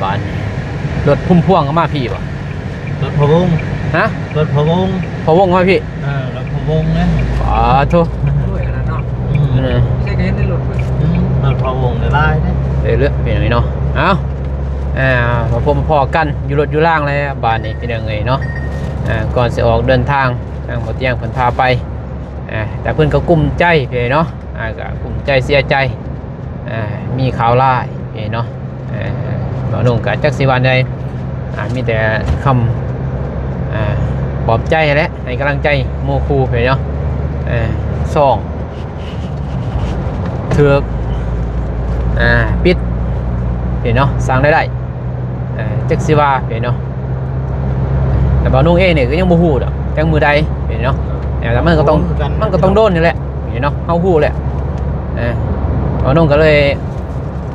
ບາດນີ້ ລົດພຸ້ມພວງກໍມາພີ້ບໍ່? ລົດພະວົງ ຮະ? ລົດພະວົງ ພະວົງມາພີ້? ເອີ ລົດພະວົງເດ້. ປາໂທ້ ດ້ວຍອັນນັ້ນເນາະ ອືມ ເອີ ໃຊ່ກໍເຫັນໃນລົດເພິ່ນ ອືມ ລົດພະວົງຫຼາຍເດ້ ເອີ ເລືອກເປັນຫຍັງນີ້ເນາະ. ເອົ້າ ອ່າ ມາພົບມາພໍ້ກັນຢູ່ລົດຢູ່ລາງແລ້ວບາດນີ້ ພີ່ນ້ອງເອີຍເນາະ. ອ່າ ກ່ອນຊິອອກເດີນທາງ ທາງບໍ່ຕຽງເພິ່ນພາໄປ ອ່າ ແຕ່ເພິ່ນກໍກຸ້ມໃຈເດ້ເນາະ ອ່າ ກໍກຸ້ມໃຈເສຍໃຈ ອ່າ ມີຂ່າວຮ້າຍເດ້ເນາະ. ອ່າ ບ່າວນົງກໍຈັກຊິວ່າໃດ ອ່າ ມີແຕ່ຄຳ ອ່າ ປອບໃຈຫັ້ນແຫຼະ ໃຫ້ກຳລັງໃຈໝູ່ຄູ່ເດ້ເນາະ. ອ່າ ຊ່ອງ ຖືກ ອ່າ ປິດເດ້ເນາະ ສ້າງລາຍໄດ້ ອ່າ ຈັກຊິວ່າເດ້ເນາະ. ແຕ່ບ່າວນົງເອງນີ້ກໍຍັງບໍ່ຮູ້ດອກ ຈັກມື້ໃດເດ້ເນາະ. ແຕ່ມັນກໍຕ້ອງ ມັນກໍຕ້ອງໂດນນີ້ແຫຼະເດ້ເນາະ ເຮົາຮູ້ແຫຼະ. ອ່າ ບ່າວນົງກໍເລີຍ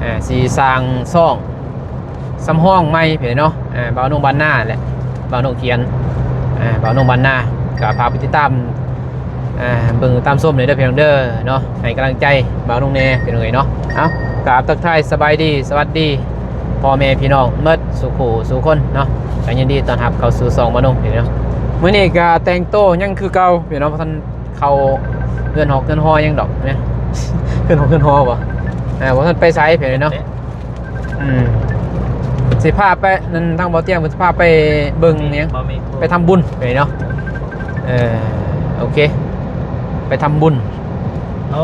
ອ່າ ຊິສ້າງຊ່ອງ ສຳຮອງໃໝ່ເດ້ເນາະ. ອ່າ ບ່າວນົງບ້ານນາແຫຼະ ບ່າວນົງຂຽນ ອ່າ ບ່າວນົງບ້ານນາ ກໍຝາກໄປຕິດຕາມ ອ່າ ເບິ່ງຕາມຊົມເດີພີ່ນ້ອງເດີເນາະ ໃຫ້ກຳລັງໃຈບ່າວນົງແດ່ພີ່ນ້ອງເອີຍເນາະ. ເອົ້າ ກາບທັກທາຍສະບາຍດີ ສະຫວັດດີພໍ່ແມ່ພີ່ນ້ອງໝົດສູ່ຄູ່ສູ່ຄົນເນາະ ກໍຍິນດີຕ້ອນຮັບເຂົ້າສູ່ຊ່ອງບ່າວນົງເດີເນາະ. ມື້ນີ້ກໍແຕ່ງໂຕຍັງຄືເກົ່າພີ່ນ້ອງ ບໍ່ທັນເຂົ້າເຮືອນຮອກເຮືອນຫໍຍັງດອກນະ ເຮືອນຮອກເຮືອນຫໍບໍ່ ອ່າ ບໍ່ທັນໄປໃສພີ່ນ້ອງເນາະ. ອືມ ຊິພາໄປນັ້ນ ທາງບໍ່ຕຽງເພິ່ນຊິພາໄປເບິ່ງຫຍັງ ໄປທຳບຸນໄປເນາະ. ເອີ ໂອເຄ ໄປທຳບຸນ. ໂອ້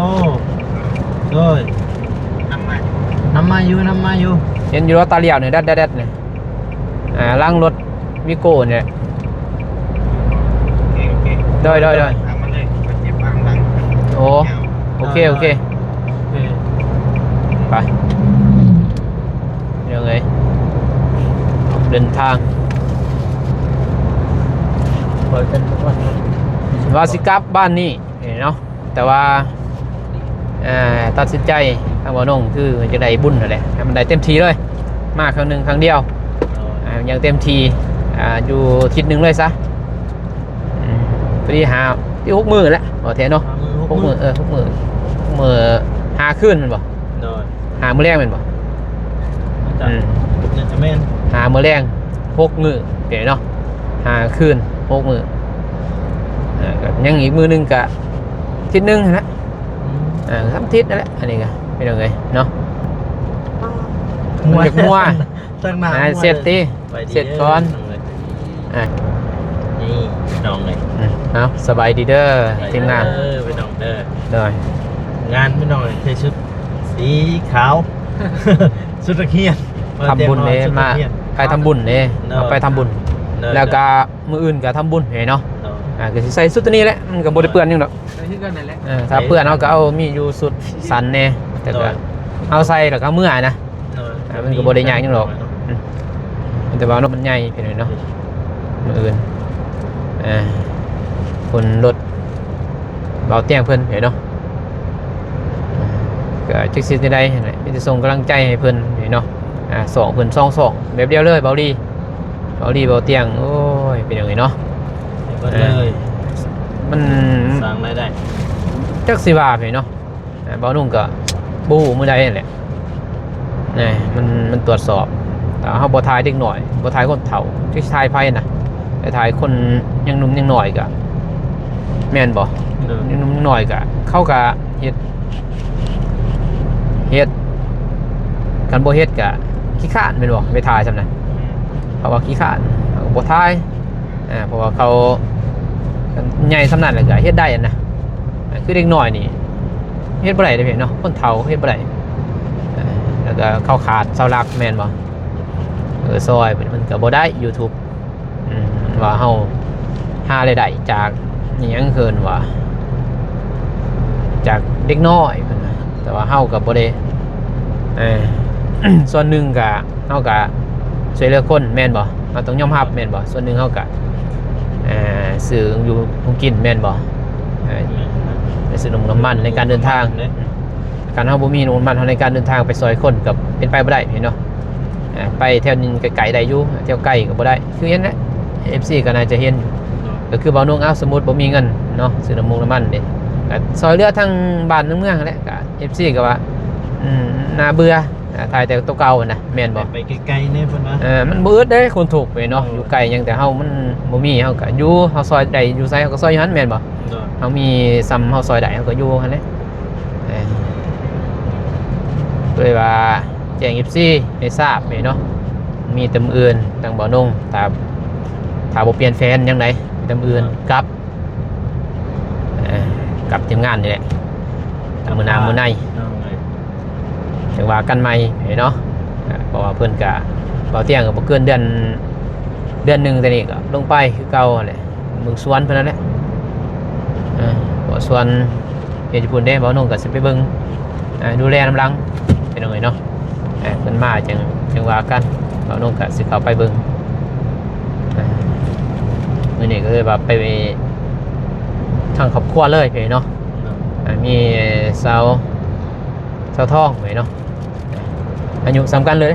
ໂດຍ ນຳມາຢູ່ ນຳມາຢູ່ ເຫັນຢູ່ວ່າຕາຫຼຽວນີ້ ແດດໆໆນີ້ ອ່າ ຫຼັງລົດວີໂກ້ນີ້ແຫຼະ. ໂອເຄ ໂອເຄ ໂດຍ ໂດຍ ໂດຍ ຕາມມາເລີຍ ໄປເກັບວາງຫຼັງ. ໂອ້ ໂອເຄ ໂອເຄ ໂອເຄ ໄປ ເລື່ອງເອີຍ ອອກເດີນທາງ ວ່າຊິກັບບ້ານນີ້ເນາະ. ແຕ່ວ່າ ເອີ ຕັດສິນໃຈທາງບ່າວນົງຄືຈະໄດ້ບຸນຫັ້ນແຫຼະ ໃຫ້ມັນໄດ້ເຕັມທີ່ເລີຍ ມາຄັ້ງໜຶ່ງຄັ້ງດຽວ ໂດຍ ອ່າ ຢ່າງເຕັມທີ່ ອ່າ ຢູ່ທິດໜຶ່ງເລີຍຊະ. ອືມ ພໍດີຫ້າ ທີ່ຫົກມື້ແຫຼະ ບໍ່ແທ້ເນາະ ຫົກມື້ ຫົກມື້ ເອີ ຫົກມື້ ຫົກມື້ ຫ້າຄືນແມ່ນບໍ່? ໂດຍ ຫ້າມື້ແລງແມ່ນບໍ່? ອືມ ໜ້າຈະແມ່ນ ຫ້າມື້ແລງ ຫົກມື້ເດ້ເນາະ ຫ້າຄືນ ຫົກມື້ ອ່າ ກໍຍັງອີກມື້ໜຶ່ງກະທິດໜຶ່ງຫັ້ນນະ ອືມ ອ່າ ສາມທິດນັ້ນແຫຼະ. ອັນນີ້ກໍພີ່ນ້ອງເອີຍເນາະ ມ່ວນ ຢາກມົວ ຕັ້ງໜ້າ ອ່າ ມ່ວນ ເຊັດຕິ ເຊັດກ່ອນ ອ່າ ນີ້ພີ່ນ້ອງເອີຍ ອືມ ເອົາ ສະບາຍດີເດີ ສະບາຍດີ ທີມງານ ເດີ ພີ່ນ້ອງເດີ ໂດຍ ງານພີ່ນ້ອງໃສ່ຊຸດສີຂາວ ຊຸດນັກຮຽນ ທຳບຸນເດ້ ມາ ໄປທຳບຸນເດ້ ໂດຍ ເຮົາໄປທຳບຸນ ໂດຍ ແລ້ວກະມື້ອື່ນກະທຳບຸນເດ້ເນາະ ໂດຍ ອ່າ ກໍຊິໃສ່ຊຸດໂຕນີ້ແຫຼະ ມັນກໍບໍ່ໄດ້ເປື້ອນຫຍັງດອກ ໃສ່ຄືກັນນັ້ນແຫຼະ ເອີ ຖ້າເປື້ອນເຮົາກໍເອົາ ມີຢູ່ຊຸດສັ້ນແດ່ ແຕ່ກໍ ໂດຍ ເອົາໃສ່ແລ້ວກໍເມືອນະ ໂດຍ ອ່າ ມັນກໍບໍ່ໄດ້ຍາກຫຍັງດອກ ໂດຍ ອືມ ແຕ່ວ່າເນາະ ມັນໃຫຍ່ພີ່ນ້ອງເນາະ ມື້ອື່ນ ອ່າ ຄົນລົດ ເບົາຕຽງເພິ່ນເນາະ ກໍຈັກຊິແນວໃດຫັ້ນແຫຼະ ມີແຕ່ສົ່ງກຳລັງໃຈໃຫ້ເພິ່ນເນາະ ອ່າ ສອງເພິ່ນສອງຊ່ອງແບບດຽວເລີຍ ເບົາລີ ເບົາລີ ເບົາຕຽງ ໂອ້ຍ ເປັນຫຍັງນີ້ເນາະ ໃຫ້ເພິ່ນເລີຍ ອ່າ ມັນສ້າງລາຍໄດ້ ຈັກຊິວ່າໃດເນາະ ອ່າ ເບົານຸ່ງກໍບໍ່ຮູ້ມື້ໃດຫັ້ນແຫຼະ ນະ ມັນ ມັນຕວດສອບ ຖ້າເຮົາບໍ່ຖ່າຍເດັກນ້ອຍ ບໍ່ຖ່າຍຄົນເຖົ້າ ຊິຖ່າຍໃຜນະ ໄປຖ່າຍຄົນຍັງໜຸ່ມຍັງນ້ອຍກໍ ແມ່ນບໍ່? ໂດຍ ຍັງໜຸ່ມຍັງນ້ອຍກໍ ເຂົາກໍເຮັດ ເຮັດ ຄັນບໍ່ເຮັດກໍຂີ້ຄ້ານແມ່ນບໍ່? ໄປຖ່າຍສ່ຳນັ້ນ ເຂົາວ່າຂີ້ຄ້ານ ເຂົາກໍບໍ່ຖ່າຍ ອ່າ ເພາະວ່າເຂົາໃຫຍ່ສ່ຳນັ້ນແລ້ວກໍເຮັດໄດ້ຫັ້ນນະ ຄືເດັກນ້ອຍນີ້ ເຮັດບໍ່ໄດ້ເດ້ເນາະ ຄົນເຖົ້າເຮັດບໍ່ໄດ້ ເອີ ແລ້ວກໍເຂົາຂາດເສົາຫຼັກແມ່ນບໍ່? ເອີ ຊ່ອຍເພິ່ນ ເພິ່ນກໍບໍ່ໄດ້ YouTube ອືມ ວ່າເຮົາຫາລາຍໄດ້ຈາກອີ່ຫຍັງ ເອີ້ນວ່າ ຈາກເດັກນ້ອຍເພິ່ນວ່າ ແຕ່ວ່າເຮົາກໍບໍ່ໄດ້ ເອີ ສ່ວນໜຶ່ງກໍ ເຮົາກະຊ່ວຍເຫຼືອຄົນແມ່ນບໍ່? ເຮົາຕ້ອງຍອມຮັບແມ່ນບໍ່? ສ່ວນໜຶ່ງເຮົາກະ ເອີ ຊື້ຢູ່ຫຸງກິນແມ່ນບໍ່? ເອີ ໄປຊື້ນ້ຳມັນໃນການເດີນທາງ ຄັນເຮົາບໍ່ມີນ້ຳມັນໃນການເດີນທາງໄປຊ່ອຍຄົນກໍເປັນໄປບໍ່ໄດ້ເນາະ ເອີ ໄປແຖວນີ້ໃກ້ໆໄດ້ຢູ່ ແຖວໄກກໍບໍ່ໄດ້ ຄືເຫັນແຫຼະ ເອັຟຊີກໍໜ້າຈະເຫັນຢູ່ ກໍຄືເວົ້າໜຶ່ງ ເອົາ ສົມມຸດບໍ່ມີເງິນເນາະ ຊື້ນ້ຳມົງນ້ຳມັນເດ້ ກໍຊ່ອຍເຫຼືອທາງບ້ານທາງເມືອງຫັ້ນແຫຼະ ກໍ ເອັຟຊີກໍວ່າ ອືມ ໜ້າເບື່ອ ອ່າ ຖ່າຍແຕ່ໂຕເກົ່າຫັ້ນນະ ແມ່ນບໍ່? ໄປໄກໆແດ່ເພິ່ນວ່າ ເອີ ມັນບໍ່ອຶດເດ້ ຄົນທຸກເວເນາະ. ເອີ ຢູ່ໄກຫຍັງ ແຕ່ເຮົາມັນບໍ່ມີ ເຮົາກໍຢູ່ ເຮົາຊ່ອຍໄດ້ຢູ່ໃສ ເຮົາກໍຊ່ອຍຢູ່ຫັ້ນ ແມ່ນບໍ່? ໂດຍ ເຮົາມີສ່ຳເຮົາຊ່ອຍໄດ້ ເຮົາກໍຢູ່ຫັ້ນແຫຼະ. ເອີ ກໍເລີຍວ່າແຈ້ງເອັຟຊີໃຫ້ຊາບເນາະ ມີແຕ່ມື້ອື່ນທາງບ່າວນົງ ຖ້າ ຖ້າບໍ່ປ່ຽນແຜນຫຍັງໃດ ແຕ່ມື້ອື່ນ ໂດຍ ກັບ ເອີ ກັບທີມງານນີ້ແຫຼະ ຕາມມື້ໜ້າມື້ໃນ ພີ່ນ້ອງເອີຍ ຈັ່ງວ່າກັນໃໝ່ເນາະ. ເພາະວ່າເພິ່ນກະ ເບົາຕຽງກໍບໍ່ເກີນເດືອນ ເດືອນໜຶ່ງ ແຕ່ນີ້ກໍລົງໄປຄືເກົ່າຫັ້ນແຫຼະ ເບິ່ງສວນເພິ່ນນັ້ນແຫຼະ. ເອີ ເພາະສວນເຮັດຢູ່ພຸ້ນເດ້ ເບົານົງກໍຊິໄປເບິ່ງ ອ່າ ດູແລນຳຫຼັງ ພີ່ນ້ອງເອີຍເນາະ. ອ່າ ເພິ່ນມາຈັ່ງ ຈັ່ງວ່າກັນ ເບົານົງກໍຊິເຂົ້າໄປເບິ່ງ. ອ່າ ມື້ນີ້ກໍເລີຍວ່າໄປທັງຄອບຄົວເລີຍພີ່ນ້ອງເນາະ. ອ່າ ມີສາວ ສາວທອງເລີຍເນາະ ອາຍຸສ່ຳກັນເລີຍ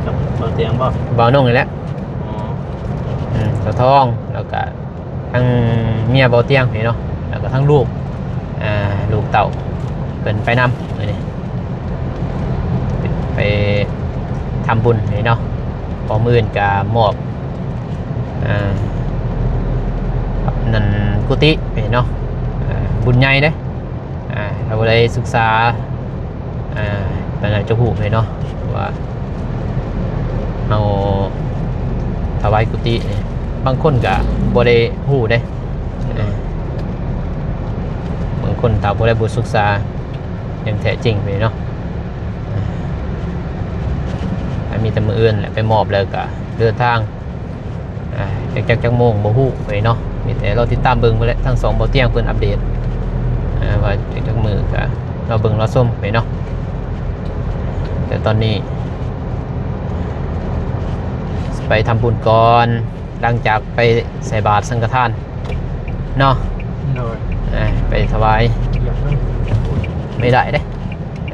ກັບເບົາຕຽງບໍ່? ເບົານົງນີ້ແຫຼະ. ອໍ ອືມ ສາວທອງ ແລ້ວກະ ທັງເມຍເບົາຕຽງນີ້ເນາະ ແລ້ວກໍທັງລູກ ອ່າ ລູກເຕົ້າ ເພິ່ນໄປນຳມື້ນີ້ ໄປທຳບຸນນີ້ເນາະ. ເພາະມື້ອື່ນກະມອບ ອ່າ ນັ້ນ ກຸຕິນີ້ເນາະ ອ່າ ບຸນໃຫຍ່ເດ້. ອ່າ ຖ້າຜູ້ໃດສຶກສາ ອ່າ ກໍໜ້າຈະຮູ້ເລີຍເນາະ ວ່າເຮົາຖວາຍກຸຕິນີ້ ບາງຄົນກໍບໍ່ໄດ້ຮູ້ເດ້. ເອີ ບາງຄົນຖ້າຜູ້ໃດບໍ່ສຶກສາຢ່າງແທ້ຈິງເລີຍເນາະ ອ່າ ກໍມີແຕ່ມື້ອື່ນແຫຼະ ໄປມອບແລ້ວກໍເດີນທາງ. ອ່າ ຈັກ ຈັກ ຈັກໂມງບໍ່ຮູ້ເລີຍເນາະ ມີແຕ່ລໍຕິດຕາມເບິ່ງພຸ້ນແຫຼະ ທັງສອງເບົາຕຽງເພິ່ນອັບເດດ ອ່າ ວ່າຈັກ ຈັກມື້ກໍລໍເບິ່ງລໍຊົມໄປເນາະ. ແຕ່ຕອນນີ້ໄປທຳບຸນກ່ອນ ຫຼັງຈາກໄປໃສ່ບາດສັງຄະທານເນາະ. ໂດຍ ອ່າ ໄປຖວາຍ ຢາກໄດ້ ໄມ່ໄດ້ເດ້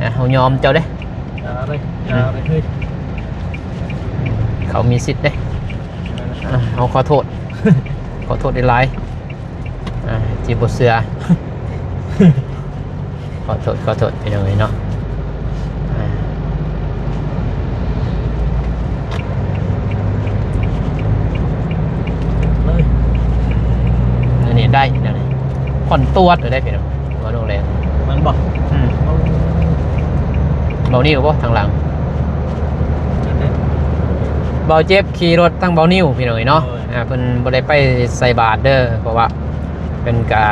ອ່າ ເຮົາຍອມເຈົ້າເດ້ ຢ່າເລີຍ ຢ່າເລີຍເຮີ້ຍ ເຂົາມີສິດເດ້. ອ່າ ເຮົາຂໍໂທດ ຂໍໂທດຫຼາຍໆ ອ່າ ທີ່ບໍ່ເຊື່ອ ຂໍໂທດ ຂໍໂທດ ພີ່ນ້ອງເອີຍເນາະ. ອ່າ ເລີຍ ອັນນີ້ໄດ້ ອັນນີ້ຜ່ອນຕວດເລີຍເດ້ ພີ່ນ້ອງ. ເວົ້າໂຮງແຮມ ແມ່ນບໍ່? ອືມ ເບົານິວບໍ່ທາງຫຼັງ? ເບົາເຈັບຂີ່ລົດທາງເບົານິວ ພີ່ນ້ອງເອີຍເນາະ. ໂດຍ ອ່າ ເພິ່ນບໍ່ໄດ້ໄປໃສ່ບາດເດີ ເພາະວ່າເພິ່ນກະ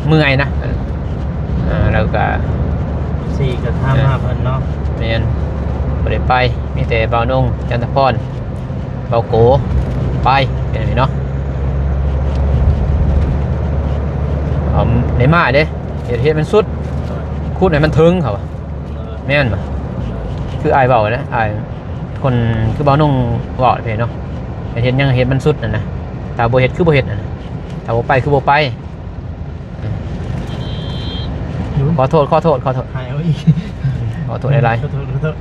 ເມື່ອຍນະ ອ່າ ແລ້ວກະ ເອັຟຊີກໍຖາມຫາເພິ່ນເນາະ. ແມ່ນ ບໍ່ໄດ້ໄປ ມີແຕ່ເບົານົງ ຈັນທະພອນ ເບົາໂກ ໄປ ເຫັນເນາະ ເອົາໄດ້ມາເດ້ ເຮັດ ເຮັດໃຫ້ມັນສຸດ ຂຸດໃຫ້ມັນເຖິງ ເຂົາວ່າ ແມ່ນບໍ່? ຄືອ້າຍເວົ້ານະ ອ້າຍຄົນຄືເບົານົງເວົ້າເດ້ເນາະ ເຮັດຫຍັງໃຫ້ມັນສຸດຫັ້ນນະ ຖ້າບໍ່ເຮັດຄືບໍ່ເຮັດຫັ້ນນະ ຖ້າບໍ່ໄປຄືບໍ່ໄປ. ຂໍໂທດ ຂໍໂທດ ຂໍໂທດ ຫາຍເອົາອີກ ຂໍໂທດຫຼາຍໆ ຂໍໂທດ ຂໍໂທດ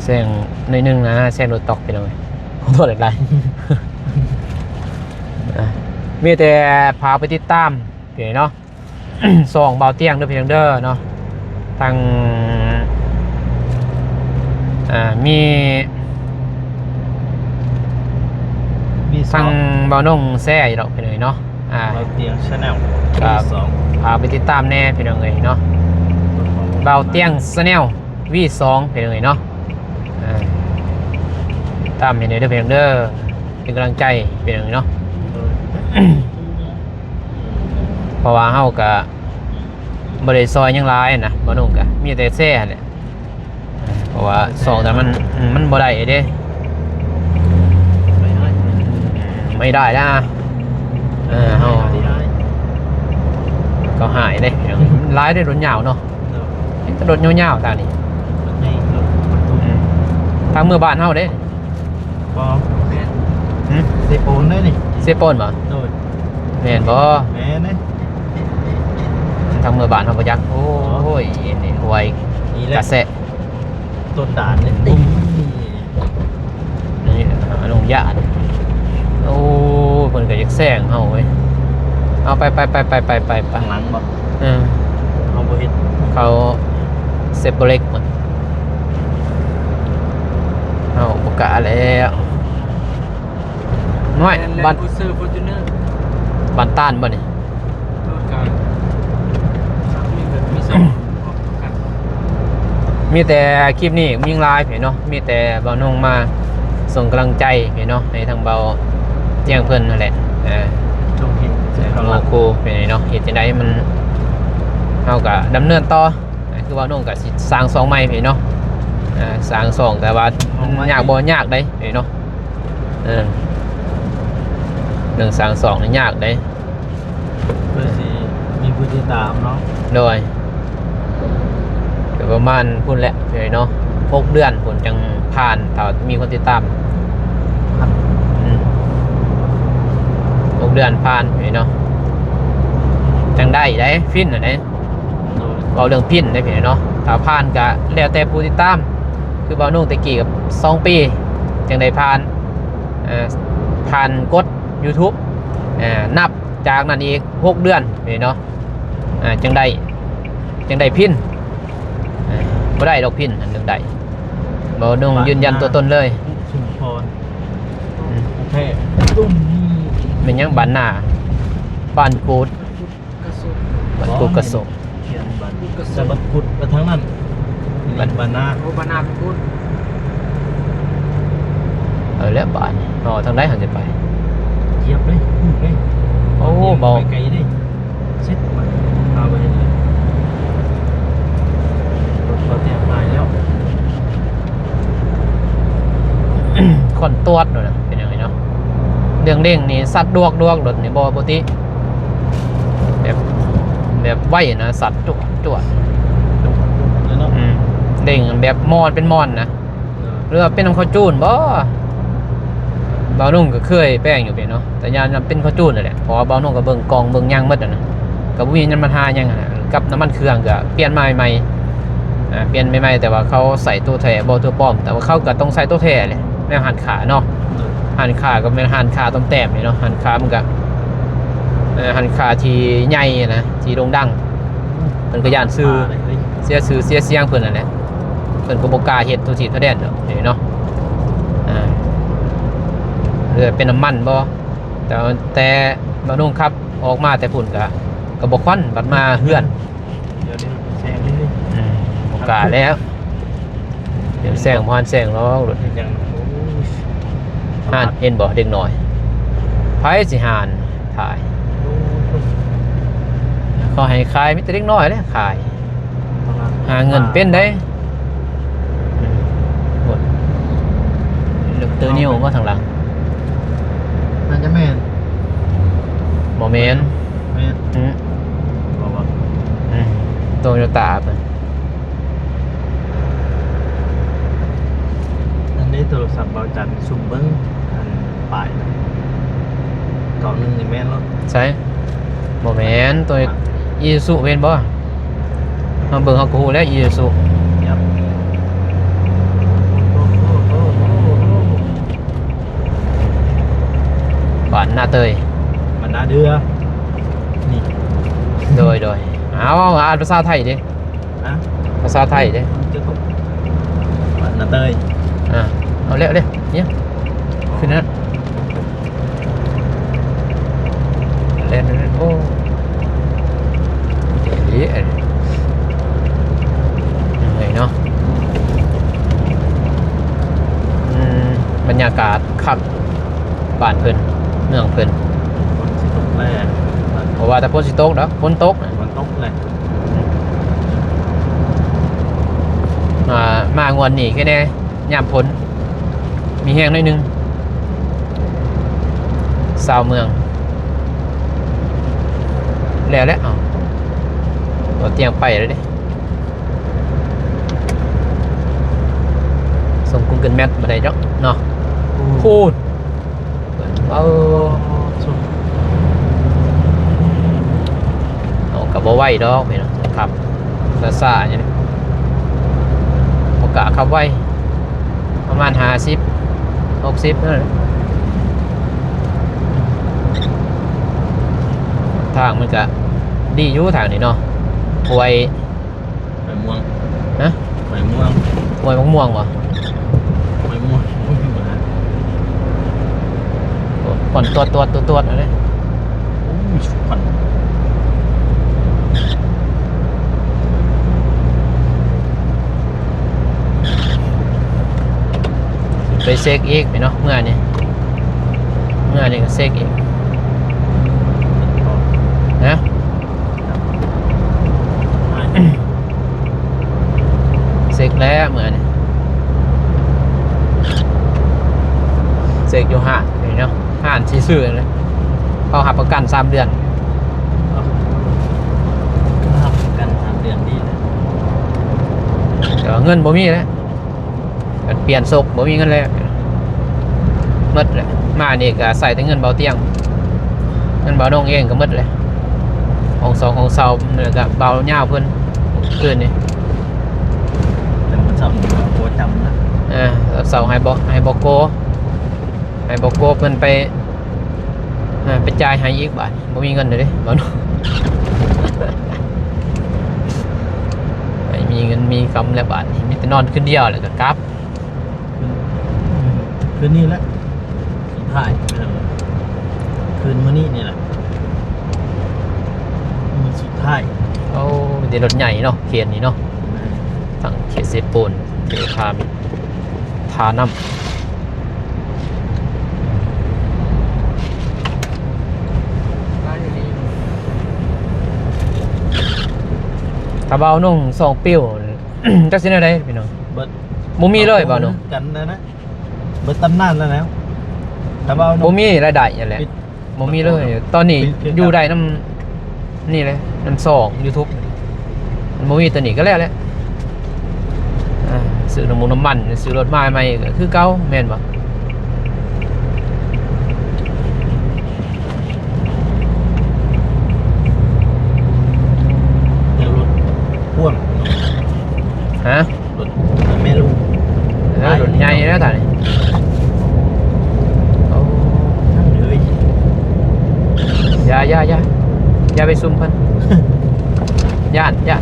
ແຊງໜ້ອຍໜຶ່ງນະ ແຊງລົດຕ໊ອກ ພີ່ນ້ອງເອີຍ ຂໍໂທດຫຼາຍໆ. ອ່າ ມີແຕ່ຝາກໄປຕິດຕາມເນາະ ຊ່ອງເບົາຕຽງເດີ ພີ່ນ້ອງເດີເນາະ ທັງ ອ່າ ມີ ມີ ທັງເບົານົງແຊຢູ່ດອກ ພີ່ນ້ອງເອີຍເນາະ. ອ່າ ເບົາຕຽງ Channel ກໍ ວີສອງ ຝາກໄປຕິດຕາມແດ່ ພີ່ນ້ອງເອີຍເນາະ ເບົາຕຽງ Channel ວີສອງ ພີ່ນ້ອງເອີຍເນາະ. ອ່າ ຕິດຕາມໃຫ້ແດ່ເດີ ພີ່ນ້ອງເດີ ເປັນກຳລັງໃຈ ພີ່ນ້ອງເອີຍເນາະ ເພາະວ່າເຮົາກະບໍ່ໄດ້ຊ່ອຍຫຍັງຫຼາຍນະ ເບົານົງກະມີແຕ່ແຊຫັ້ນແຫຼະ. ເພາະວ່າຊ່ອງນັ້ນມັນ ມັນບໍ່ໄດ້ເດ້ ໄມ່ໄດ້ນະ ເອີ ເຮົາ ເຂົາຫາຍເດ້ ຫຼາຍເດ້ ລົດຍາວເນາະ ມີແຕ່ລົດຍາວໆ ທາງນີ້ ອືມ ທາງເມືອບ້ານເຮົາເດ້ ບໍ່ ແມ່ນ ຫື ເຊໂປນເດ້ນີ້ ເຊໂປນບໍ່? ໂດຍ ແມ່ນບໍ່? ແມ່ນເດ້ ທາງເມືອບ້ານເຮົາບໍ່ຈັກ ໂອ້ຍ ນີ້ຫ້ວຍ ນີ້ແຫຼະ ກະແສ ຕົ້ນດານນີ້ຕິ ນີ້ອະນຸຍາດ ໂອ້ ເພິ່ນກໍຢາກແຊງເຮົາເວີຍ ເອົາໄປໆໆໆໆ ທາງຫຼັງບໍ່? ເອີ ເຮົາບໍ່ເຮັດ ເຂົາ ເຊບໂຕເລັກໝົດ. ເຮົາບໍ່ກ້າແລ້ວ. ນ້ອຍ ແລ່ນ ແລ່ນ ບ້ານ Cruiser Fortuner ບ້ານຕານບໍ່ນີ້? ລົດກະມີແບບ ມີສອງ ມີແຕ່ຄລິບນີ້ຍິ່ງຫຼາຍເນາະ. ມີແຕ່ບ່າວນົງມາສົ່ງກຳລັງໃຈເນາະ ໃຫ້ທາງບ່າວຕຽງເພິ່ນນັ້ນແຫຼະ. ເອີ ສົ່ງເຫັນໃຈເຮົາ ໂອ້ໂຫ ເປັນໄງເນາະ ເຮັດຈັ່ງໃດມັນ ເຮົາກະດຳເນີນຕໍ່. ຄືວ່ານ້ອງກະຊິສ້າງຊ່ອງໃໝ່ພີ້ເນາະ ເອີ ສ້າງຊ່ອງ ແຕ່ວ່າມັນຍາກບໍ່ຍາກໃດ໋ເນາະ. ເອີ ເລື່ອງສ້າງຊ່ອງນີ້ຍາກໃດ໋ ເພື່ອຊິມີຜູ້ຕິດຕາມເນາະ. ໂດຍ ກະປະມານພຸ້ນແຫຼະເນາະ ຫົກເດືອນພຸ້ນຈັ່ງຜ່ານ ຖ້າມີຄົນຕິດຕາມ. ອືມ ຫົກເດືອນຜ່ານເນາະ ຈັ່ງໄດ້ໃດ໋ ຟິນຫັ້ນເດ້. ໂດຍ ເວົ້າເລື່ອງພິນໄດ້ພີ່ນ້ອງເນາະ ຖ້າຜ່ານກະແລ້ວແຕ່ຜູ້ຕິດຕາມ. ຄືບ່າວນົງແຕ່ກີ້ກະສອງປີ ຈັ່ງໄດ້ຜ່ານ ເອີ ຜ່ານກົດ YouTube ເອີ ນັບຈາກນັ້ນອີກຫົກເດືອນພີ່ນ້ອງເນາະ ເອີ ຈັ່ງໄດ້ ຈັ່ງໄດ້ພິນ ເອີ ບໍ່ໄດ້ດອກພິນ ອັນໜຶ່ງໄດ້ ບ່າວນົງຢືນຢັນຕົວຕົນເລີຍ. ຊຸມພອນ ອືມ ແທ້ ແມ່ນຫຍັງ ບ້ານນາ ບ້ານກູດ ກະສົມ ບ້ານກຸດກະສົມ ຂຽນບ້ານ ແຕ່ບ້ານກຸດໄປທາງນັ້ນ ບ້ານ ບ້ານນາ ໂອ້ ບ້ານນາກຸດ. ເອີ ແລ້ວບາດນີ້ເຮົາທາງໃດເຮົາຈະໄປ? ຢຽບເລີຍ ໂອ້ ບໍ່ ໄປໄກເດ້ ເຊັດມາ ເອົາໄປເລີຍ ລົດເຂົາແຕ້ມປ້າຍແລ້ວ. ຄອນຕວດໂດນນະ ເປັນຫຍັງນີ້ເນາະ? ເລື່ອງເລັ່ງນີ້ສັດດວກໆ ລົດນີ້ບໍ່ປົກກະຕິ ແບບ ແບບໄວນະ ສັດຈວດໆ ເນາະ ອືມ ເລັ່ງແບບມອນເປັນມອນນະ ເອີ ຫຼືວ່າເປັນນຳເຂົາຈູນບໍ່? ບ່າວນົງກະເຄີຍແປງຢູ່ເປັນເນາະ ແຕ່ຢ້ານເປັນເຂົາຈູນນັ້ນແຫຼະ ເພາະວ່າບ່າວນົງກະເບິ່ງກ້ອງເບິ່ງຫຍັງໝົດຫັ້ນນະ ກະບໍ່ມີຫຍັງບັນຫາຫຍັງຫັ້ນນະ ກັບນ້ຳມັນເຄື່ອງກະປ່ຽນມາໃໝ່ ອ່າ ປ່ຽນໃໝ່ໆ ແຕ່ວ່າເຂົາໃສ່ໂຕແທ້ບໍ່ໂຕປອມ ແຕ່ວ່າເຂົາກະຕ້ອງໃສ່ໂຕແທ້ແຫຼະ ແນວຮ້ານຄ້າເນາະ ຮ້ານຄ້າກະແມ່ນຮ້ານຄ້າຕອມແຕ້ມນີ້ເນາະ ຮ້ານຄ້າມັນກະ ເອີ ຮ້ານຄ້າທີ່ໃຫຍ່ນະ ທີ່ໂດ່ງດັງ ເພິ່ນກະຢ້ານຊື່ ເສຍຊື່ເສຍສຽງເພິ່ນຫັ້ນແຫຼະ ເພິ່ນກະບໍ່ກ້າເຮັດທົ່ວທີບທົ່ວແດນດອກນີ້ເນາະ ອ່າ ຫຼືເປັນນ້ຳມັນບໍ່? ແຕ່ ແຕ່ບ່າວນົງຂັບອອກມາແຕ່ພຸ້ນກະ ກະບໍ່ຄວັນ ບັດມາເຮືອນ ດຽວນີ້ແຊງເລີຍ ອືມ ບໍ່ກ້າແລ້ວ ດຽວແຊງ ບໍ່ທັນແຊງດອກ ລົດ ເຮັດຫຍັງ ໂອ້ຍ ຫັ້ນ ເຫັນບໍ່ ເດັກນ້ອຍ ໃຜຊິຫ້ານຂາຍ ເຂົາໃຫ້ຂາຍ ມີແຕ່ເດັກນ້ອຍແຫຼະຂາຍ ຫາເງິນເປັນໃດ໋ ອືມ ໂອ້ຍ ດອກເຕີນິວມາທາງຫຼັງ ໜ້າຈະແມ່ນ ບໍ່ແມ່ນ ແມ່ນ ອືມ ບໍ່ວ່າ ອືມ ໂຕໂຍຕ້າເພິ່ນ ອັນນີ້ໂທລະສັບບ່າວຈັນ ຊຸມເບິ່ງ ອັນ ປ້າຍ ເກົ້າໜຶ່ງນີ້ແມ່ນແລ້ວ ໃສ ບໍ່ແມ່ນ ໂຕອີຊູຊູເຫັນບໍ່? ເຮົາເບິ່ງເຮົາກະຮູ້ແລ້ວ ອີຊູຊູ ບ້ານນາເຕີຍ ບ້ານນາເດືອ ນີ້ ໂດຍ ໂດຍ ເອົາ ອ່ານພາສາໄທເດ້ ຮະ ພາສາໄທເດ້ ຈະຕ້ອງ ບ້ານນາເຕີຍ ອ່າ ເອົາແລ້ວເດ້ ເນຍ ຂຶ້ນນະ ແລ່ນ ໂອ້ ເອີ ອັນນີ້ ເມື່ອຍເນາະ ອືມ ບັນຍາກາດຄັກ ບ້ານເພິ່ນ ເມືອງເພິ່ນ ຝົນຊິຕົກແລ້ວ ບໍ່ວ່າແຕ່ຝົນຊິຕົກດອກ ຝົນຕົກ ຝົນຕົກແລ້ວ ອ່າ ມາງວດນີ້ຄືແນ່ ຍາມຝົນ ມີແຮງໜ້ອຍໜຶ່ງ ຊາວເມືອງ ແລ້ວແຫຼະ ເອົາ ບໍ່ຕຽງໄປແລ້ວເດ້ ສົ່ງກູເກີນແມັບບໍ່ໄດ້ດອກເນາະ ອືມ ພຸ້ນ ເອີ ເຮົາກະບໍ່ໄວດອກພີ່ນ້ອງ ຂັບຊ້າໆ ຍັງບໍ່ກ້າຂັບໄວ ປະມານຫ້າສິບ ຫົກສິບ ນັ້ນແຫຼະ ທາງມັນກະດີຢູ່ທາງນີ້ເນາະ ຫ້ວຍ ໄປມ່ວງ ຮະ? ຫ້ວຍມ່ວງ ຫ້ວຍໝາກມ່ວງບໍ່? ຫ້ວຍມ່ວງ ໂອ້ຍ ໂອ້ ຄວັນຕວດໆໆໆ ອັນນີ້ ໂອ້ຍ ຄວັນ ໄປເຊັກອີກພີ່ນ້ອງ ເມື່ອນີ້ ເມື່ອນີ້ກໍເຊັກອີກ ຮະ? ເຊັກແລ້ວເມື່ອນີ້ ເຊັກຢູ່ຮ້ານນີ້ເນາະ ຮ້ານຊິຊື້ນັ້ນແຫຼະ ເຂົາຮັບປະກັນສາມເດືອນ ຮັບປະກັນສາມເດືອນດີແລ້ວ ແຕ່ວ່າເງິນບໍ່ມີແລ້ວ. ການປ່ຽນສົກ ບໍ່ມີເງິນແລ້ວ ໝົດແຫຼະ ມານີ້ກໍໃຊ້ແຕ່ເງິນເບົາຕຽງ ເງິນເບົານົງເອງກໍໝົດແຫຼະ ຫ້ອງສອງຫ້ອງເຊົ່າ ແລ້ວກໍເບົາຍາວເພິ່ນ ຄືນນີ້ ແຕ່ມື້ເຊົ້ານີ້ກໍບໍ່ຈຳນະ ເອີ ເຊົ້າໃຫ້ບໍ ໃຫ້ບໍໂກ ໃຫ້ບໍໂກເພິ່ນໄປ ເອີ ໄປຈ່າຍໃຫ້ອີກບາດ ບໍ່ມີເງິນເດ້ ເບົາໂນ ໄປມີເງິນມີຄຳແລ້ວບາດນີ້ ມີແຕ່ນອນຄືນດຽວແລ້ວກໍກັບ ຄືນ ຄືນນີ້ແຫຼະສຸດທ້າຍ ຄືນມື້ນີ້ນີ້ແຫຼະ ມື້ສຸດທ້າຍ ໂອ້ ມີແຕ່ລົດໃຫຍ່ເນາະ ເຂດນີ້ເນາະ ທັງເຂດເຊໂປນ ເຂດທ່າ ທ່ານ້ຳ ຖ້າເບົານົງສອງປິວ ຈັກຊິແນວໃດພີ່ນ້ອງ ເບິດ ບໍ່ມີເລີຍເບົານົງ ກັນນະນະ ເບິດຕຳນານແລ້ວ ຖ້າເບົານົງ ບໍ່ມີລາຍໄດ້ຫັ້ນແຫຼະ ບໍ່ມີເລີຍ ຕອນນີ້ຢູ່ໄດ້ນຳ ນີ້ແຫຼະ ນຳຊ່ອງຢູທູບ ມັນບໍ່ມີຕົວນີ້ກໍແລ້ວແຫຼະ ອ່າ ຊື້ນ້ຳມັນ ນ້ຳມັນ ຊື້ລົດມາໃໝ່ກໍຄືເກົ່າ ແມ່ນບໍ່? ແລ້ວລົດພ່ວງ ຮະ? ລົດແມ່ລູກ ເອີ ລົດໃຫຍ່ແລ້ວຕານີ້ ໂອ້ ເອີຍ ຢ່າ ຢ່າ ຢ່າ ຢ່າໄປຊຸມເພິ່ນ ຢ້ານ ຢ້ານ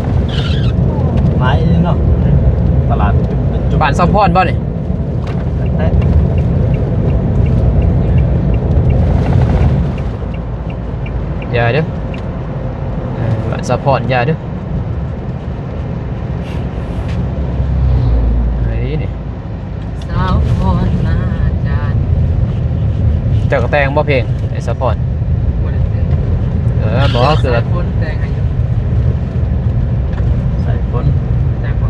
ຫຼາຍເນາະ ອືມ ຕະຫຼາດ ບ້ານສາວພອນບໍ່ນີ້? ແຕ່ ຢ່າເດີ ເອີ ບ້ານສາວພອນ ຢ່າເດີ ເອີ ນີ້ ສາວພອນນາຈານ ເຈົ້າກໍແຕ່ງບໍ່ເພງ ໄອ້ສາວພອນ? ບໍ່ໄດ້ແຕ່ງ ເອີ ບໍ່ ຄື ສາຍຝົນແຕ່ງໃຫ້ຢູ່ ສາຍຝົນ ແຕ່ງບໍ່?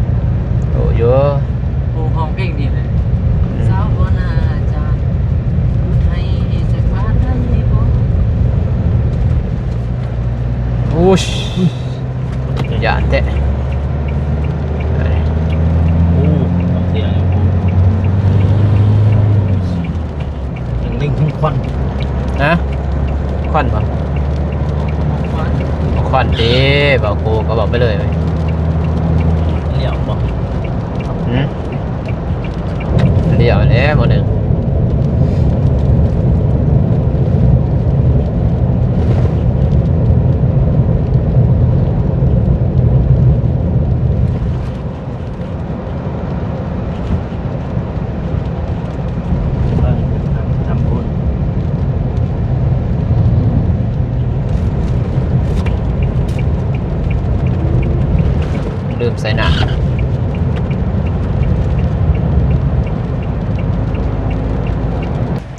ໂອ້ ຢູ່ ຜູ້ຮ້ອງເພງນີ້ແຫຼະ ອືມ ສາວພອນນາຈານ ໃຫ້ສາຍຟ້າໄດ້ບໍ່? ໂອ້ຍ ຢ້ານແທ້ ໂອ້ ເສຍງຢູ່ ເລັ່ງໆ ຄວັນ ຮະ? ຄວັນບໍ່? ຄວັນ ຄວັນເດ້ ເບົາໂກກໍເວົ້າໄປເລີຍ ລ້ຽວບໍ່? ຫື? ລ້ຽວແລ້ວບໍ່ໜຶ່ງ ເບິ່ງທຳບຸນ ລືມໃສ່ນ້ຳ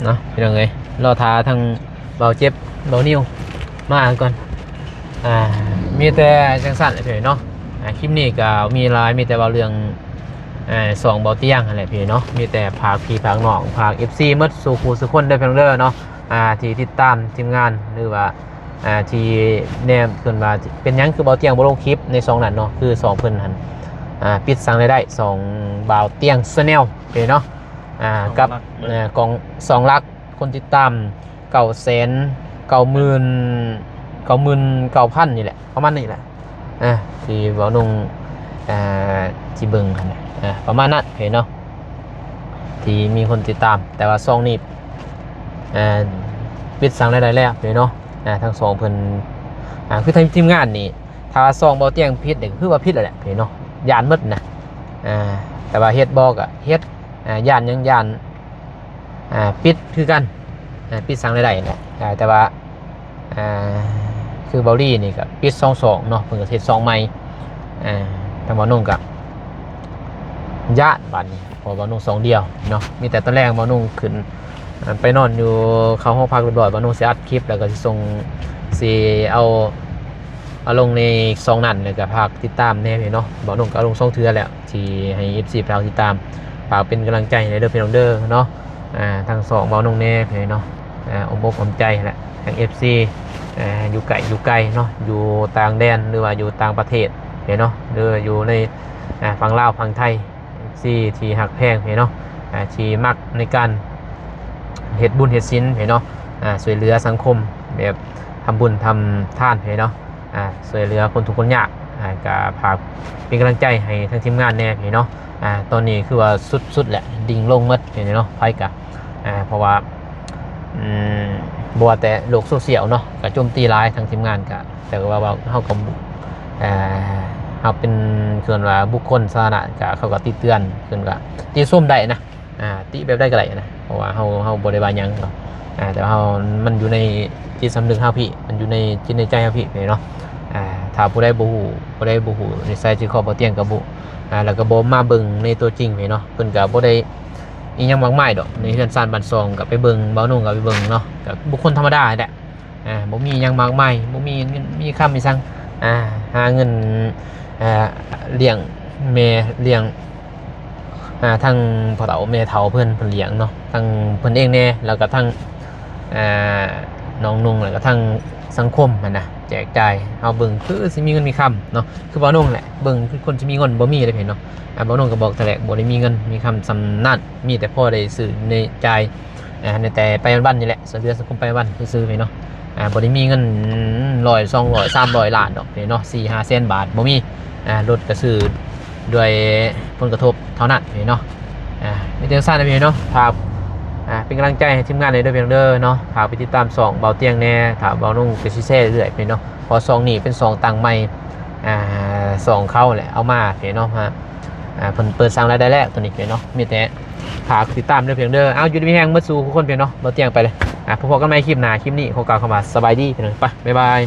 ເນາະ ພີ່ນ້ອງເອີຍ ລໍຖ້າທາງ ເບົາເຈັບ ເບົານິວມາກ່ອນ ອ່າ ມີແຕ່ຈັ່ງຊັ້ນແຫຼະພີ່ເນາະ ອ່າ ຄລິບນີ້ກໍມີຫຼາຍ ມີແຕ່ເວົ້າເລື່ອງ ເອີ ຊ່ອງເບົາຕຽງຫັ້ນແຫຼະພີ່ເນາະ ມີແຕ່ຝາກພີ່ຝາກນ້ອງ ຝາກເອັຟຊີໝົດສູ່ຄູ່ສູ່ຄົນເດີພີ່ນ້ອງເດີເນາະ ອ່າ ທີ່ຕິດຕາມທີມງານ ຫຼືວ່າ ອ່າ ທີ່ແນມເພິ່ນວ່າ ເປັນຫຍັງຄືເບົາຕຽງບໍ່ລົງຄລິບໃນຊ່ອງນັ້ນເນາະ ຄືຊ່ອງເພິ່ນຫັ້ນ ອ່າ ປິດສ້າງລາຍໄດ້ ຊ່ອງບ່າວຕຽງແຊນແນວເດ້ເນາະ ອ່າ ກັບ ເອີ ກອງ ສອງຫຼັກ ຄົນຕິດຕາມ ເກົ້າແສນເກົ້າໝື່ນ ເກົ້າໝື່ນເກົ້າພັນນີ້ແຫຼະ ປະມານນີ້ແຫຼະ ອ່າ ທີ່ເວົ້າໜຸ່ງ ອ່າ ທີ່ເບິ່ງຫັ້ນນະ ອ່າ ປະມານນັ້ນເນາະ ທີ່ມີຄົນຕິດຕາມ ແຕ່ວ່າຊ່ອງນີ້ ອ່າ ປິດສ້າງລາຍໄດ້ແລ້ວເນາະ ອ່າ ທາງຊ່ອງເພິ່ນ ອ່າ ຄືທາງທີມງານນີ້ ຖ້າວ່າຊ່ອງເບົາຕຽງຜິດນີ້ ກໍຄືວ່າຜິດແລ້ວແຫຼະເນາະ ຢ້ານໝົດນະ ອ່າ ແຕ່ວ່າເຮັດບໍ່ກໍເຮັດ ອ່າ ຢ້ານຫຍັງ ຢ້ານ ອ່າ ປິດຄືກັນ ອ່າ ປິດສ້າງລາຍໄດ້ແຫຼະ ອ່າ ແຕ່ວ່າ ອ່າ ຄືເບົາລີນີ້ກໍປິດສອງຊ່ອງເນາະ ເພິ່ນກໍເຮັດຊ່ອງໃໝ່ ອ່າ ທາງບ່າວນົງກໍຢ້ານບາດນີ້ ເພາະວ່າບ່າວນົງຊ່ອງດຽວເນາະ ມີແຕ່ຕອນແລງບ່າວນົງຂຶ້ນ ອ່າ ໄປນອນຢູ່ເຂົ້າຫ້ອງພັກຮຽບຮ້ອຍ ບ່າວນົງຊິອັດຄລິບ ແລ້ວກໍຊິສົ່ງ ຊິເອົາ ເອົາລົງໃນຊ່ອງນັ້ນ ແລ້ວກໍຝາກຕິດຕາມແດ່ເນາະ ບ່າວນົງກໍເອົາລົງສອງເທື່ອແລ້ວ ທີ່ໃຫ້ເອັຟຊີຝາກຕິດຕາມ ຝາກເປັນກຳລັງໃຈໃຫ້ເດີພີ່ນ້ອງເດີເນາະ ອ່າ ທັງຊ່ອງບ່າວນົງແດ່ເນາະ ອ່າ ອົບອົກອົບໃຈແຫຼະ ທັງເອັຟຊີ ອ່າ ຢູ່ໃກ້ຢູ່ໄກເນາະ ຢູ່ຕ່າງແດນ ຫຼືວ່າຢູ່ຕ່າງປະເທດເນາະ ຫຼືຢູ່ໃນ ອ່າ ຝັ່ງລາວຝັ່ງໄທ ເອັຟຊີທີ່ຮັກແພງເນາະ ອ່າ ທີ່ມັກໃນການເຮັດບຸນເຮັດສິນເນາະ ອ່າ ຊ່ວຍເຫຼືອສັງຄົມ ແບບທຳບຸນທຳທານເນາະ ອ່າ ຊ່ວຍເຫຼືອຄົນທຸກຄົນຍາກ ອ່າ ກໍຝາກເປັນກຳລັງໃຈໃຫ້ທາງທີມງານແດ່ເນາະ ອ່າ ຕອນນີ້ຄືວ່າສຸດໆແຫຼະ ດິ່ງລົງໝົດເນາະ ໃຜກໍ ອ່າ ເພາະວ່າ ອືມ ບໍ່ວ່າແຕ່ໂລກໂຊຊຽວເນາະ ກໍໂຈມຕີຫຼາຍ ທາງທີມງານກໍ ແຕ່ວ່າ ວ່າເຮົາກໍ ເອີ ເຮົາເປັນ ເອີ້ນວ່າບຸກຄົນສາທາລະນະ ກໍເຂົາກໍຕິເຕືອນ ເພິ່ນກໍຕິຊົມໄດ້ນະ ອ່າ ຕິແບບໃດກໍໄດ້ນະ ເພາະວ່າເຮົາ ເຮົາບໍ່ໄດ້ວ່າຫຍັງເນາະ ອ່າ ແຕ່ວ່າເຮົາ ມັນຢູ່ໃນຈິດສຳນຶກເຮົາພີ້ ມັນຢູ່ໃນຈິດໃນໃຈເຮົາພີ້ເນາະ ອ່າ ຖ້າຜູ້ໃດບໍ່ຮູ້ ຜູ້ໃດບໍ່ຮູ້ນິໄສໃຈຄໍບ່າວຕຽງກໍບໍ່ ອ່າ ແລ້ວກໍບໍ່ມາເບິ່ງໃນຕົວຈິງເນາະ ເພິ່ນກໍບໍ່ໄດ້ ອີຫຍັງມາກມາຍດອກ ໃນເຮືອນຊານບ້ານຊ່ອງກໍໄປເບິ່ງ ບ່າວນົງກໍໄປເບິ່ງເນາະ ກໍບຸກຄົນທຳມະດານີ້ແຫຼະ ອ່າ ບໍ່ມີຫຍັງມາກມາຍ ບໍ່ມີເງິນມີຄຳອີ່ຫຍັງ ອ່າ ຫາເງິນ ອ່າ ລ້ຽງແມ່ ລ້ຽງ ອ່າ ທັງພໍ່ເຖົ້າແມ່ເຖົ້າເພິ່ນ ເພິ່ນລ້ຽງເນາະ ທັງເພິ່ນເອງແດ່ ແລ້ວກໍທັງ ອ່າ ນ້ອງນຸ່ງ ແລ້ວກໍທັງສັງຄົມຫັ້ນນະ ແຈກຈ່າຍ ເຮົາເບິ່ງຄືຊິມີເງິນມີຄຳເນາະ ຄືບ່າວນົງແຫຼະ ເບິ່ງຄືຄົນຊິມີເງິນ ບໍ່ມີເດ້ເນາະ ອ່າ ບ່າວນົງກໍບອກແຕ່ແລກ ບໍ່ໄດ້ມີເງິນມີຄຳສ່ຳນັ້ນ ມີແຕ່ພໍໄດ້ຊື້ໄດ້ຈ່າຍ ອ່າ ໃນແຕ່ໄປວັນໆນີ້ແຫຼະ ຊ່ວຍເຫຼືອສັງຄົມໄປວັນຊື່ໆເນາະ ອ່າ ບໍ່ໄດ້ມີເງິນຮ້ອຍ ສອງຮ້ອຍ ສາມຮ້ອຍລ້ານດອກເນາະ ສີ່ຫ້າແສນບາດບໍ່ມີ ອ່າ ລົດກໍຊື້ດ້ວຍຜົນກະທົບເທົ່ານັ້ນເນາະ ອ່າ ມີແຕ່ຊັ້ນເນາະ ຝາກ ອ່າ ເປັນກຳລັງໃຈໃຫ້ທີມງານແດ່ເດີພີ່ນ້ອງເດີເນາະ ຝາກໄປຕິດຕາມຊ່ອງບ່າວຕຽງແດ່ ຖ້າບ່າວນົງກໍຊິແຊເລື້ອຍເນາະ ເພາະຊ່ອງນີ້ເປັນຊ່ອງຕັ້ງໃໝ່ ອ່າ ຊ່ອງເຂົາແຫຼະ ເອົາມາເນາະ ອ່າ ເພິ່ນເປີດສ້າງລາຍໄດ້ແລ້ວ ໂຕນີ້ເນາະ ມີແຕ່ຝາກຕິດຕາມເດີພີ່ນ້ອງເດີ ເອົາ ຢູ່ດີມີແຮງໝົດສູ່ທຸກຄົນເນາະ ບ່າວຕຽງໄປເລີຍ ອ່າ ພົບກັນໃໝ່ຄລິບໜ້າ ຄລິບນີ້ຂໍກ່າວຄຳວ່າສະບາຍດີພີ່ນ້ອງ ໄປ ບາຍບາຍ.